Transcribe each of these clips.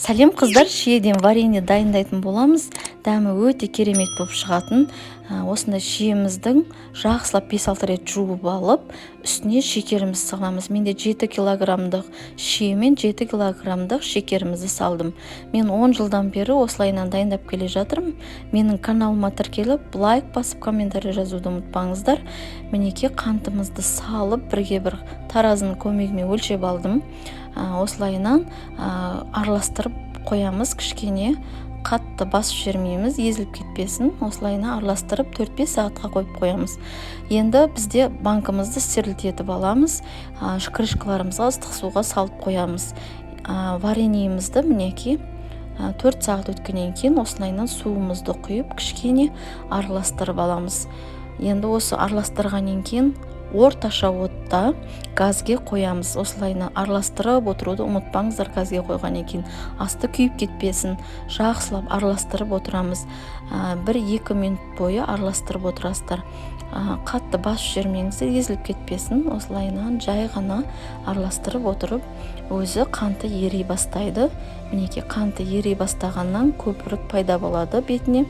Сәлем, қыздар! Шиеден варенье дайындайтын боламыз. Дәмі өте керемет болып шығатын. Осындай шиеміздің жақсылап 5-6 рет жуып алып, үстіне шекерімізді саламыз. Менде 7 килограммдық шие мен 7 килограммдық шекерімізді салдым. Мен 10 жылдан бері осылайынан дайындап келе жатырмын. Менің каналыма тіркеліп, лайк басып, комментарий жазуды ұмытпаңыздар. Мінекей, қантымызды салып, бірге бір таразының көмегімен өлшеп алдым. Осылайынан араластырып қоямыз. Кішкене қатты басып жібермейміз, езіліп кетпесін. Осылайынан араластырып, 4-5 сағатқа қойып қоямыз. Енді бізде банкамызды стерилить етіп аламыз, крышкаларымызға ыстық суға салып қоямыз. Вареньемізді, мінекей, 4 сағат өткеннен кейін осылайынан суымызды құйып, кішкене араластырып аламыз. Енді осы араластырғаннан кейін орташа отта газге қоямыз. Осылайынан араластырып отыруды ұмытпаңыздар. Газге қойғаннан кейін асты күйіп кетпесін, жақсылап араластырып отырамыз. 1-2 минут бойы араластырып отырасыздар. Қатты басып жібермеңіздер, езіліп кетпесін. Осылайынан жай ғана араластырып отырып, өзі қанты ери бастайды. Мінекей, қанты ери бастағаннан көпірік пайда болады бетіне.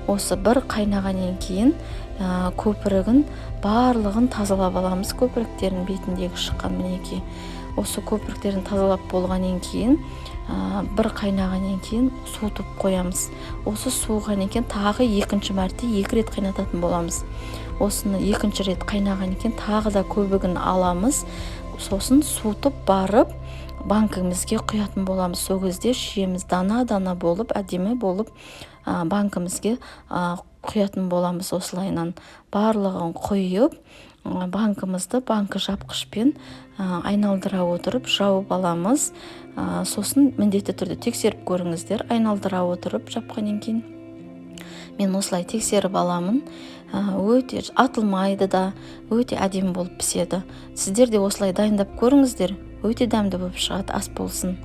Осы бір қайнағаннан кейін көпірігін барлығын тазалап аламыз, көпіріктерін бетіндегі шыққан. Мінекей, осы көпіріктерін тазалап болғаннан кейін, бір қайнағаннан кейін суытып қоямыз. Осы суығаннан кейін тағы екінші мәрте, екі рет қайнататын боламыз. Осыны екінші рет қайнағаннан кейін тағы да көбігін аламыз. Сосын суытып барып, банкімізге құятын боламыз. Сол кезде шиеміз дана дана болып, әдемі болып, банкімізге құятын боламыз. Осылайынан барлығын құйып, банкімізді банкі жапқышпен айналдыра отырып жауып аламыз. Сосын міндетті түрде тексеріп көріңіздер айналдыра отырып жапқаннан кейін. Мен осылай тексеріп аламын. Өте атылмайды да, өте әдемі болып піседі. Сіздер де осылай дайындап көріңіздер, өте дәмді болып шығады. Ас болсын!